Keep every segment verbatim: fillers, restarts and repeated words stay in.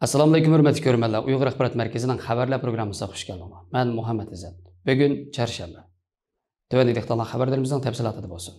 ئەسسالامۇئەلەيكۇم، ھۆرمەتلىك كۆرۈرمەنلەر. ئۇيغۇر ئاخبارات مەركىزىنىڭ خەۋەرلەر پروگراممىسىغا خۇش كەلدىڭلار. مەن مۇھەممەت ئىززەت. بۈگۈن چارشەنبە. تۆۋەندىكى دېھقانلار خەۋەرلىرىمىزنىڭ تەپسىلاتىدا بولسۇن.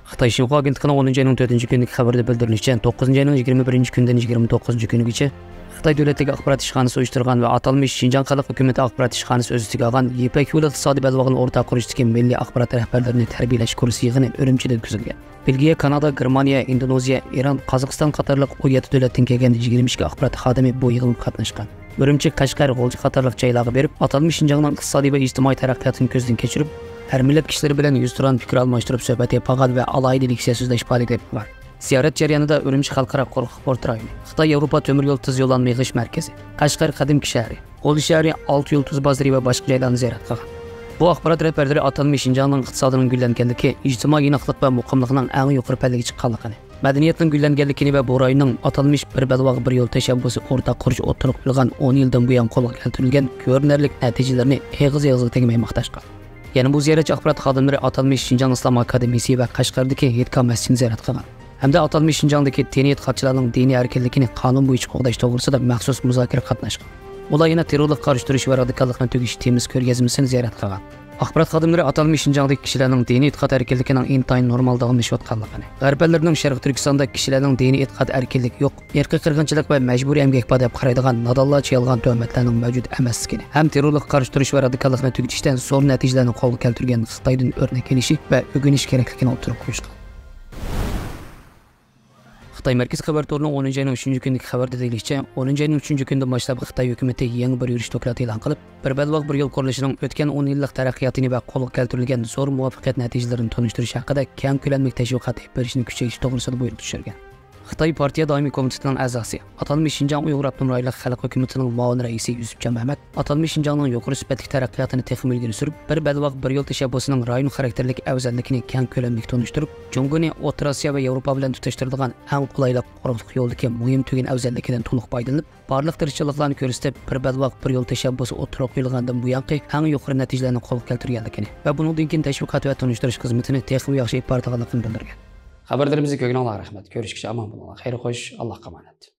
خىتاي شىنخۇا ئاگېنتلىقىنىڭ ئونىنچى ئاينىڭ تۆتىنچى كۈنىدىكى خەۋىرىدە بىلدۈرۈلۈشىچە، توققۇزىنچى ئاينىڭ يىگىرمە بىرىنچى كۈنىدىن يىگىرمە توققۇزىنچى كۈنىگىچە خىتاي دۆلەتلىك ئاخبارات ئىشخانىسى ئۇيۇشتۇرغان ۋە ئاتالمىش شىنجاڭ خەلق ھۆكۈمىتى ئاخبارات ئىشخانىسى ئۆز ئۈستىگە ئالغان يىپەك يولى ئىقتىسادىي بەلباغىنى ئورتاق قۇرۇشتىكى مىللىي ئاخبارات رەھبەرلىرىنى تەربىيەلەش كۇرسى يىغىنى ئۈرۈمچىدە ئۆتكۈزۈلگەن. بېلگىيە، كانادا، گېرمانىيە، ئىندونېزىيە، ئىران، قازاقىستان قاتارلىق ئون يەتتە دۆلەتتىن كەلگەن يىگىرمە ئىككى ئاخبارات خادىمى بۇ يىغىنغا قاتناشقان. ئۈرۈمچى، قەشقەر، غۇلجا قاتارلىق جايلارغا بېرىپ، ئاتالمىش شىنجاڭنىڭ ئىقتىسادىي ۋە ئىجتىمائىي تەرەققىياتىنى كۆزدىن كەچۈرۈپ، ھەر مىللەت كىشىلىرى بىلەن يۈزتۇرا پىكىر ئالماشتۇرۇپ سۆھبەت ئېلىپ بارغان ۋە ئالاھىدە لېكسىيە سۆزلەش پائالىيىتى ئېلىپ بارغان. زىيارەت جەريانىدا ئۈرۈمچى خەلقئارا قۇرۇقلۇق پورت رايونى، خىتاي ياۋروپا تۆمۈر يول تېز يوللانما يىغىش مەركىزى، قەشقەر قەدىمكى شەھىرى، غۇلجا شەھىرى، ئالتە يۇلتۇز بازىرى ۋە باشقا جايلارنى زىيارەت قىلغان. بۇ ئاخبارات رەھبەرلىرى ئاتالمىش شىنجاڭنىڭ ئىقتىسادىنىڭ گۈللەنگەنلىكى، ئىجتىمائىي ئىناقلىق ۋە مۇقىملىقنىڭ ئەڭ يۇقىرى پەللىگە چىققانلىقىنى، مەدەنىيەتنىڭ گۈللەنگەنلىكىنى ۋە بۇ رايوننىڭ ئاتالمىش بىر بەلباغ بىر يول تەشەببۇسى ئورتاق قۇرۇش ئوتتۇرىغا قويۇلغان ئون يىلدىن بۇيان قولغا كەلتۈرۈلگەن كۆرۈنەرلىك نەتىجىلىرىنى ئېغىز-ئېغىزغا تەگمەي ماختاشقان. يەنە بۇ زىيارەتچى ئاخبارات خادىملىرى ئاتالمىش شىنجاڭ ئىسلام ئاكادېمىيىسى ۋە قەشقەردىكى ھېيتگاھ مەسچىتىنى زىيارەت قىلغان ھەمدە ئاتالمىش شىنجاڭدىكى دىنىي ئېتىقادچىلارنىڭ دىنىي ئەركىنلىكىنى قانۇن بويىچە قوغداش توغرىسىدا مەخسۇس مۇزاكىرە قاتناشقان. ئۇلار يەنە تېررورلۇققا قارشى تۇرۇش ۋە رادىكاللىقنى تۈگىتىش تېمىسى كۆرگەزمىسىنى زىيارەت قىلغان. ئاخبارات خادىملىرى ئاتالمىش شىنجاڭدىكى كىشىلەرنىڭ دىنىي ئېتىقاد ئەركىنلىكىنىڭ ئىنتايىن نورمال داۋاملىشىۋاتقانلىقىنى، غەرب ئەللىرىنىڭ شەرقىي تۈركىستاندا كىشىلەرنىڭ دىنىي ئېتىقاد ئەركىنلىكى يوق، ئىرقىي قىرغىنچىلىق ۋە مەجبۇرىي ئەمگەك بار دەپ قارايدىغان نادانلارچە يالغان تۆھمەتلەرنىڭ مەۋجۇت ئەمەسلىكىنى ھەم تېررورلۇققا قارشى تۇرۇش ۋە رادىكاللىقنى تۈگىتىشتە زور نەتىجىلەرنى قولغا كەلتۈرگەن خىتايدىن ئۆرنەك ئېلىشى ۋە ئۆگىنىش كېرەكلىكىنى ئوتتۇرىغا قويۇشقان. خىتاي مەركىزىي خەۋەر تورىنىڭ ئونىنچى ئاينىڭ ئۈچىنچى كۈنىدىكى خەۋىرىدە دېيىلىشىچە، ئونىنچى ئاينىڭ ئۈچىنچى كۈنىدىن باشلاپ خىتاي ھۆكۈمىتى يېڭى بىر يۈرۈش دوكلاتى ئېلان قىلىپ، بىر بەلباغ بىر يول قۇرۇلۇشىنىڭ ئۆتكەن ئون يىللىق تەرەققىياتىنى ۋە قولغا كەلتۈرۈلگەن زور مۇۋەپپەقىيەت نەتىجىلىرىنى تونۇشتۇرۇش ھەققىدە كەڭ كۆلەملىك تەشۋىقات ئېلىپ بېرىشنى كۈچەيتىش توغرىسىدا بۇيرۇق چۈشۈرگەن. خىتاي پارتىيە دائىمىي كومىتېتىنىڭ ئەزاسى، ئاتالمىش شىنجاڭ ئۇيغۇر ئاپتونوم رايونلۇق خەلق ھۆكۈمىتىنىڭ مۇئاۋىن رەئىسى يۈسۈپجان مەمەت، ئاتالمىش شىنجاڭنىڭ يۇقىرى سۈپەتلىك تەرەققىياتىنى تېخىمۇ ئىلگىرى سۈرۈپ، بىر بەلباغ بىر يول تەشەببۇسىنىڭ رايون خاراكتېرلىك ئەۋزەللىكىنى كەڭ كۆلەملىك تونۇشتۇرۇپ، جۇڭگونى ئوتتۇرا ئاسىيا ۋە ياۋروپا بىلەن تۇتاشتۇرىدىغان ئەڭ قولايلىق قۇرۇقلۇق يولىدىكى مۇھىم تۈگۈن ئەۋزەللىكىدىن تولۇق پايدىلىنىپ، بارلىق تىرىكچىلىقلارنى كۆرسىتىپ، بىر بەلباغ بىر يول تەشەببۇسى ئوتتۇرىغا قويۇلغاندىن بۇيانقى ئەڭ يۇقىرى نەتىجىلەرنى قولغا كەلتۈرگەنلىكىنى ۋە بۇنىڭدىن كېيىن تەشۋىقات ۋە تونۇشتۇرۇش خىزمىتىنى تېخىمۇ ياخشى ئېلىپ بارىدىغانلىقىنى بىلدۈرگەن. خەۋەرلىرىمىزنى كۆرگىنىڭلارغا رەھمەت. كۆرۈشكىچە ئامان بولۇڭلار. خەير خوش، ئاللاھقا ئامانەت.